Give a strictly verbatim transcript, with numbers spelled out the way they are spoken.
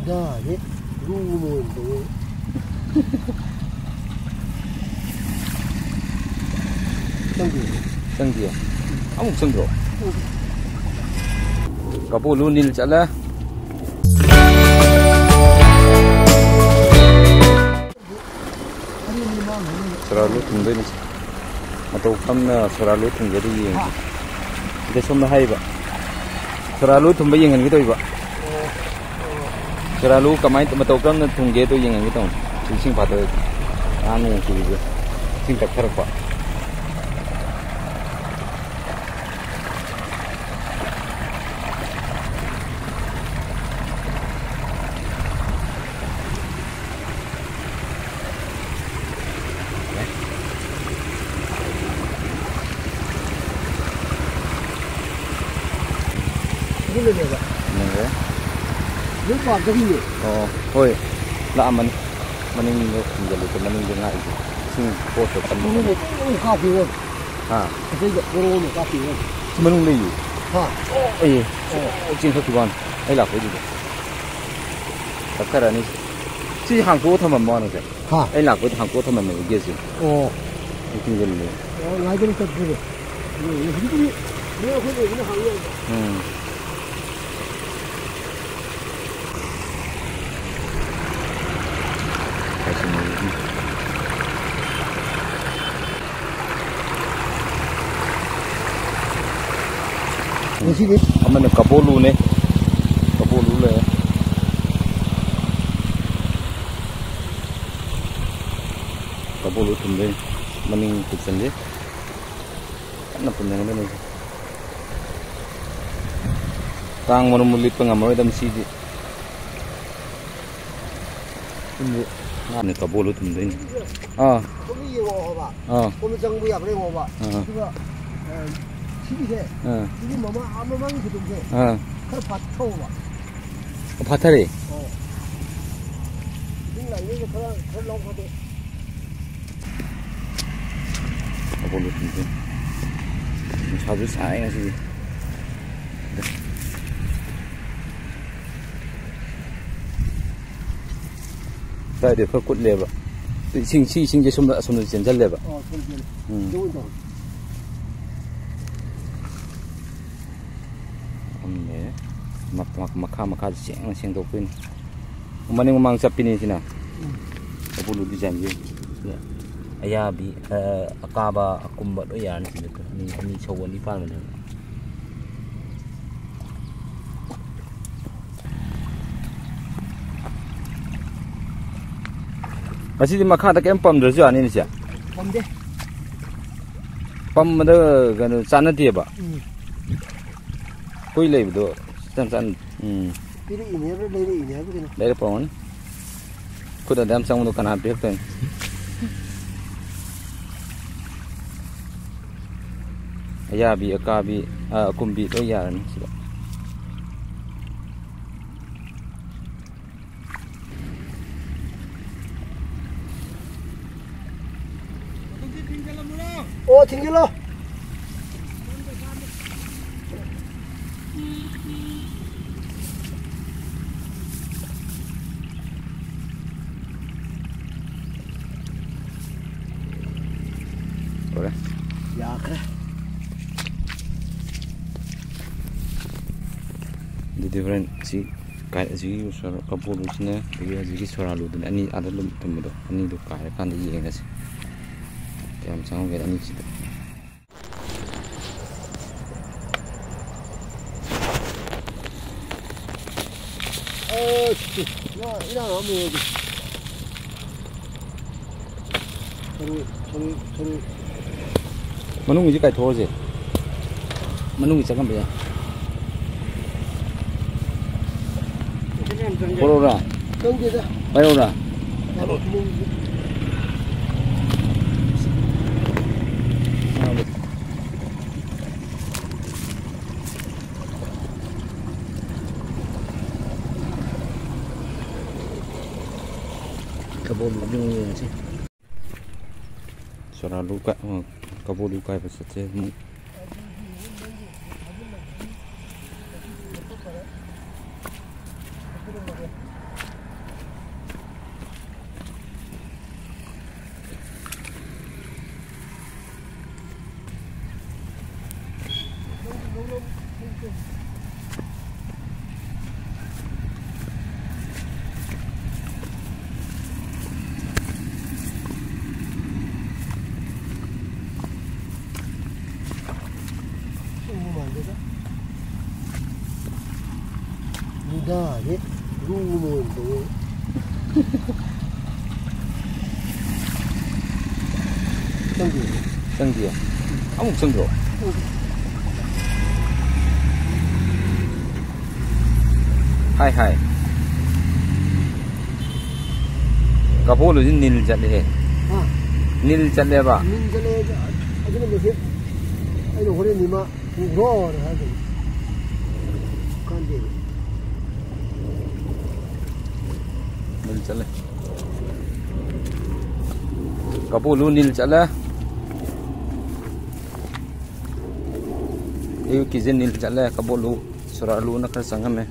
ꯌꯥꯅꯤ꯫ ꯂꯨ ꯑꯃ ꯑꯣꯏꯅ ꯇꯧꯋꯦ꯫ ꯆꯪꯗꯦ꯫ ꯆꯪꯗꯤꯌꯦ? ꯑꯃꯨꯛ ꯆꯪꯗ꯭ꯔꯣ? ꯀꯕꯣꯂꯨ ꯅꯤꯜ ꯆꯠꯂꯦ꯫ ꯁꯣꯔꯥ ꯂꯣꯏ ꯊꯨꯝꯗꯣꯏꯅꯤ꯫ ꯃꯇꯧ ꯀꯔꯝꯅ ꯁꯣꯔꯥ ꯂꯣꯏ ꯊꯨꯝꯒꯦ ꯑꯗꯨ ꯌꯦꯡꯒꯦ꯫ ꯁꯤꯗ ꯁꯣꯝꯗ ꯍꯥꯏꯔꯤꯕ꯫ ꯁꯣꯔꯥ ꯂꯣꯏ ꯊꯨꯝꯕ ꯌꯦꯡꯍꯟꯒꯦ ꯇꯧꯔꯤꯕ꯫ ꯁꯣꯔꯥ ꯂꯣꯏ ꯀꯃꯥꯏꯅ ꯃꯇꯧ ꯀꯔꯝꯅ ꯊꯨꯝꯒꯦ ꯑꯗꯨ ꯌꯦꯡꯍꯟꯒꯦ ꯇꯧꯕꯅꯤ꯫ ꯁꯤ ꯏꯁꯤꯡ ꯐꯥꯠꯇꯣꯛꯑꯦ꯫ ꯉꯔꯥꯡ ꯅꯣꯡ ꯆꯨꯕꯁꯦ꯫ ꯏꯁꯤꯡ ꯀꯛꯊꯔꯛꯄ꯫ ꯑꯗꯨꯅꯅꯦꯕ꯫ ꯅꯪꯒ? ꯅꯣꯏ ꯄꯥꯝꯖꯔꯤꯅꯦ꯫ ꯑꯣ, ꯍꯣꯏ꯫ ꯂꯥꯛꯑꯝꯃꯅꯤ꯫ ꯃꯅꯤꯡꯗ ꯈꯨꯝꯖꯤꯜꯂꯨ, ꯃꯅꯤꯡꯗ ꯉꯥꯛꯏꯁꯦ꯫ ꯏꯁꯤꯡ ꯄꯣꯠꯇꯣ ꯀꯟꯕ꯫ ꯃꯅꯤꯡꯗ ꯂꯣꯏ ꯀꯥꯞꯈꯤꯕ꯫ ꯍꯥ? ꯑꯇꯩꯗ ꯄꯣꯔꯣꯅ ꯀꯥꯞꯈꯤꯕ꯫ ꯁꯤ ꯃꯅꯨꯡ ꯂꯩꯌꯦ꯫ ꯍꯥ? ꯑꯣ, ꯑꯩ꯫ ꯑꯣ꯫ ꯑꯣ, ꯆꯦꯟꯈꯠꯈꯤꯕ ꯋꯥꯅꯤ꯫ ꯑꯩ ꯂꯥꯛꯄꯩꯗꯨꯗ꯫ ꯇꯞꯊꯔꯛꯑꯅꯤ꯫ ꯁꯤ ꯍꯥꯡꯇꯣꯛꯑ ꯊꯝꯃꯝꯕ ꯋꯥꯅꯤ ꯉꯁꯥꯏ꯫ ꯍꯥ? ꯑꯩ ꯂꯥꯛꯄꯗ ꯍꯥꯡꯇꯣꯛꯑ ꯊꯝꯃꯝꯃꯦꯕ ꯒꯦꯠꯁꯦ꯫ ꯑꯣ꯫ ꯑꯩ ꯊꯤꯡꯖꯤꯜꯂꯦ꯫ ꯑꯣ, ꯉꯥꯏꯗꯅ ꯆꯠꯄꯅꯦ꯫ ꯎꯝ, ꯍꯧꯖꯤꯛꯄꯨꯗꯤ ꯂꯣꯏ ꯑꯩꯈꯣꯏ ꯂꯩꯕꯅ ꯍꯥꯡ ꯌꯥꯏꯗ꯫ ꯎꯝ꯫ ꯉꯁꯤꯗꯤ ꯑꯃꯅ ꯀꯕꯣꯂꯨꯅꯦ꯫ ꯀꯕꯣꯂꯨ ꯂꯩꯔꯦ꯫ ꯀꯕꯣꯂꯨ ꯊꯨꯝꯗꯣꯏꯅꯤ꯫ ꯃꯅꯤꯡ ꯄꯨꯁꯟꯁꯤ꯫ ꯀꯟꯅ ꯄꯨꯟꯅꯒꯗꯕꯅꯤ꯫ ꯀꯥꯡ ꯃꯔꯨꯝ ꯂꯤꯠꯄ ꯉꯝꯃꯔꯣꯏꯗꯕꯅꯤ ꯁꯤꯗꯤ꯫ ꯁꯤꯗꯤ ꯉꯥꯅꯦ, ꯀꯕꯣꯂꯨ ꯊꯨꯝꯗꯣꯏꯅꯤ꯫ ꯑꯥ꯫ ꯑꯗꯨꯝ ꯌꯦꯡꯉꯛꯑꯣꯕ꯫ ꯑꯥ꯫ ꯁꯣꯝꯗ ꯆꯪꯕ ꯌꯥꯕ꯭ꯔꯥ ꯌꯦꯡꯉꯣꯕ꯫ ꯑꯥ꯫ ꯑꯗꯨꯒ, ꯑ, ꯁꯤꯒꯤꯁꯦ, ꯑꯥ꯫ ꯁꯤꯒꯤ ꯃꯃꯥ-, ꯑꯥ, ꯃꯃꯥꯡꯒꯤ ꯐꯩꯗꯣꯝꯁꯦ ꯑꯥ꯫ ꯈꯔ ꯐꯥꯠꯊꯧꯕ꯫ ꯐꯥꯠꯊꯔꯦ? ꯑꯣ꯫ ꯏꯁꯤꯡ ꯂꯥꯛꯏꯉꯩꯗ ꯈꯔ, ꯈꯔ ꯂꯧ ꯐꯥꯠꯇꯣꯛ꯫ ꯀꯕꯣꯂꯨ ꯊꯨꯝꯗꯣꯏꯅꯤ꯫ ꯅꯨꯡꯁꯥꯁꯨ ꯁꯥꯏ ꯉꯁꯤꯗꯤ꯫ ꯀꯗꯥꯏꯗꯩ ꯈꯔ ꯀꯨꯠꯂꯦꯕ꯫ ꯏꯁꯤꯡ, ꯁꯤ ꯏꯁꯤꯡꯁꯦ ꯁꯣꯝꯗ, ꯑꯁꯣꯝꯗ ꯆꯦꯟꯁꯤꯜꯂꯦꯕ꯫ ꯑꯣ, ꯁꯣꯝꯗ ꯆꯦꯜꯂꯦ꯫ ꯎꯝ꯫ ꯑꯗꯨ ꯑꯣꯏꯅ ꯇꯧꯔꯣ꯫ ꯐꯝꯃꯦ꯫ ꯃ-, ꯃ-, ꯃꯈꯥ, ꯃꯈꯥꯁꯦ ꯁꯦꯡꯅ ꯁꯦꯡꯗꯣꯛꯇꯣꯏꯅꯤ꯫ ꯃꯅꯤꯡ ꯃꯃꯥꯡ ꯆꯠꯄꯤꯅꯤ ꯁꯤꯅ꯫ ꯎꯝ꯫ ꯀꯕꯣꯂꯨ ꯗꯤꯖꯥꯏꯟꯁꯦ꯫ ꯑꯌꯥꯕꯤ, ꯑ, ꯑꯀꯥꯕ, ꯑꯀꯨꯝꯕ ꯂꯣꯏ ꯌꯥꯔꯅꯤ ꯁꯤꯗ꯫ ꯑꯅꯤ, ꯑꯅꯤ ꯁꯧꯕ ꯑꯅꯤ ꯄꯥꯟꯕꯅꯦꯕ꯫ ꯑꯁꯤꯗꯤ ꯃꯈꯥꯗ ꯀꯩꯝ ꯄꯝꯗ꯭ꯔꯁꯨ ꯌꯥꯅꯤꯅꯦ, ꯁꯦ? ꯄꯝꯗꯦ꯫ ꯄꯝꯕꯗ ꯀꯩꯅꯣ ꯆꯥꯟꯅꯗꯦꯕ꯫ ꯎꯝ꯫ ꯑꯩꯈꯣꯏ ꯂꯩꯕꯗꯣ ꯏꯆꯥꯟ ꯆꯥꯟ-, ꯎꯝ꯫ ꯄꯤꯔꯛꯏꯅꯦ ꯍꯥꯏꯕ꯭ꯔꯥ, ꯂꯩꯔꯛꯏꯅꯦ ꯍꯥꯏꯕ꯭ꯔꯥ ꯀꯩꯅꯣ? ꯂꯩꯔꯛꯄ ꯑꯣꯏꯔꯝꯒꯅꯤ꯫ ꯈꯨꯠ ꯑꯗꯨ ꯌꯥꯝ ꯆꯪꯕꯗꯣ ꯀꯅꯥ ꯄꯤꯔꯛꯇꯣꯏꯅꯣ? ꯑꯌꯥꯕꯤ, ꯑꯀꯥꯕꯤ, ꯑ, ꯑꯀꯨꯝꯕꯤ ꯂꯣꯏ ꯌꯥꯔꯅꯤ ꯁꯤꯗ꯫ ꯑꯣ, ꯊꯤꯡꯖꯤꯜꯂꯣ꯫ ꯂꯣꯏꯔꯦ꯫ ꯌꯥꯈ꯭ꯔꯦ꯫ ꯑꯗꯨꯗꯤ ꯍꯣꯔꯦꯟ ꯁꯤ ꯀꯥꯏ-, ꯑꯁꯤꯒꯤ ꯁꯣꯔꯥ-, ꯀꯕꯣꯂꯨꯁꯤꯅꯦ, ꯑꯗꯒꯤ ꯍꯧꯖꯤꯛꯀꯤ ꯁꯣꯔꯥꯂꯨꯗꯨꯅꯦ, ꯑꯅꯤ ꯑꯥꯗ ꯑꯗꯨꯝ ꯊꯝꯕꯗꯣ, ꯑꯅꯤꯗꯨ ꯀꯥꯏꯔꯀꯥꯟꯗ ꯌꯦꯡꯉꯁꯤ ꯀꯌꯥꯝ ꯆꯪꯍꯧꯒꯦ ꯑꯅꯤꯁꯤꯗ꯫ ꯑꯁ, ꯏꯔꯥꯡ, ꯏꯔꯥꯡ ꯑꯃ ꯂꯩꯔꯦ꯫ ꯊꯔꯣꯏ, ꯊꯔꯣꯏ, ꯊꯔꯣꯏ꯫ ꯃꯅꯨꯡꯒꯤꯁꯤ ꯀꯥꯏꯊꯣꯛꯑꯁꯦ꯫ ꯃꯅꯨꯡꯒꯤ ꯆꯪꯉꯝꯕ ꯌꯥꯏ꯫ ꯄꯣꯔꯛꯎꯔꯥ? ꯈꯪꯗꯦꯗ꯫ ꯄꯥꯏꯔꯛꯎꯔꯥ? ꯀꯕꯣꯂꯨ ꯑꯗꯨꯝ ꯌꯦꯡꯉꯁꯤ꯫ ꯁꯣꯔꯥꯂꯨ ꯀ-, ꯑ, ꯀꯕꯣꯂꯨ ꯀꯥꯏꯕ ꯆꯠꯁꯦ ꯑꯃꯨꯛ꯫ ꯅꯨꯡꯗꯥꯡꯁꯦ ꯂꯨ ꯑꯃ ꯑꯣꯏꯅ ꯇꯧꯋꯦ꯫ ꯆꯪꯗꯦ꯫ ꯆꯪꯗꯤꯌꯦ꯫ ꯑꯃꯨꯛ ꯆꯪꯗ꯭ꯔꯣ? ꯍꯥꯏ, ꯍꯥꯏ꯫ ꯀꯕꯣꯂꯨꯁꯤ ꯅꯤꯜ ꯆꯠꯂꯦꯍꯦ꯫ ꯍꯥ? ꯅꯤꯜ ꯆꯠꯂꯦꯕ꯫ ꯅꯤꯜ ꯆꯠꯂꯦ꯫ ꯑꯗꯨꯅ ꯃꯁꯤ ꯑꯩꯅ ꯍꯣꯔꯦꯟꯗꯤ ꯃꯥ ꯄꯨꯈ꯭ꯔꯣꯅ ꯍꯥꯏꯗꯣꯏꯅꯤ꯫ ꯀꯥꯟꯗꯦꯕ꯫ ꯅꯤꯜ ꯆꯠꯂꯦ꯫ ꯀꯕꯣꯂꯨ ꯅꯤꯜ ꯆꯠꯂꯦ꯫ ꯑꯌꯨꯛꯀꯤꯁꯦ ꯅꯤꯜ ꯆꯠꯂꯦ꯫ ꯀꯕꯣꯂꯨ ꯁꯨꯔꯥꯂꯨꯅ ꯈꯔ ꯆꯪꯉꯝꯃꯦ꯫